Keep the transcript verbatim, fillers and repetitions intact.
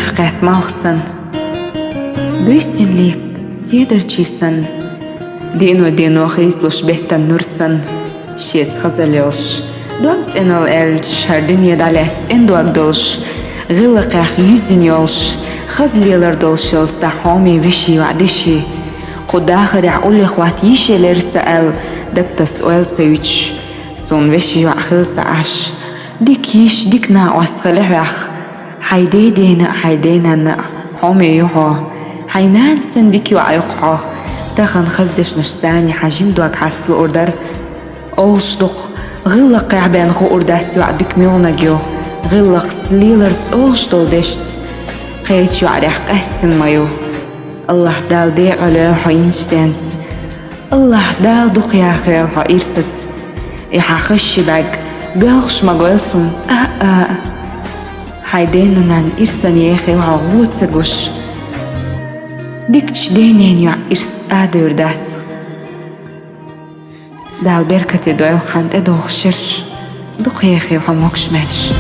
кхетта малх санна, буьйсанна лепа седарчий санна, дено-дено хийцалуш беттан нур санна, шеца хаза лелаш, дог цӀенал аьлча, хӀара дуьне дӀалаьцна цӀена дог долуш, гӀиллакхех юьззина йолуш, хаза лелар долуш йолу сан хьоме вешин йоӀ, деши. Кху дахарехь уллехь хӀотта йиш елира сан аьлла, дагтас ойла ца юьтуш, суна вешин йоӀ хилла сан Ӏаш. Дика йиш, дика накъост хила хьох. Хьайн ден-дена а, хьайн ден-нанна а хьоме ю хьо. Хьайн нана санна дика йоӀ ю-кх хьо. Тахана хаза дешнаш царна хьан жима дог хьаста луур дара. Олуш ду-кх, гӀиллакхехь бен хуур дац йоӀ дика муьлханиг ю, гӀиллакхца, леларца, олуш долу дешца. Кхечу йоӀарех къаьстина ма ю. АллахӀ Дала декъала йойла хьо йинчу денца. АллахӀ Дала дукха яхайойла хьо ирсаца. И хьан хазачу бӀаьрг боьлхуш ма гойла суна цкъа а. Хьайн ден-нанна ирсана ехийла хьо гӀо ца гуш. Дикачу ден-ненан йоӀ ирс цкъа а девр дац. Дала беркате дойла хьан тӀедогӀуш ерш. Дукха ехийла хьо могуш-маьрша.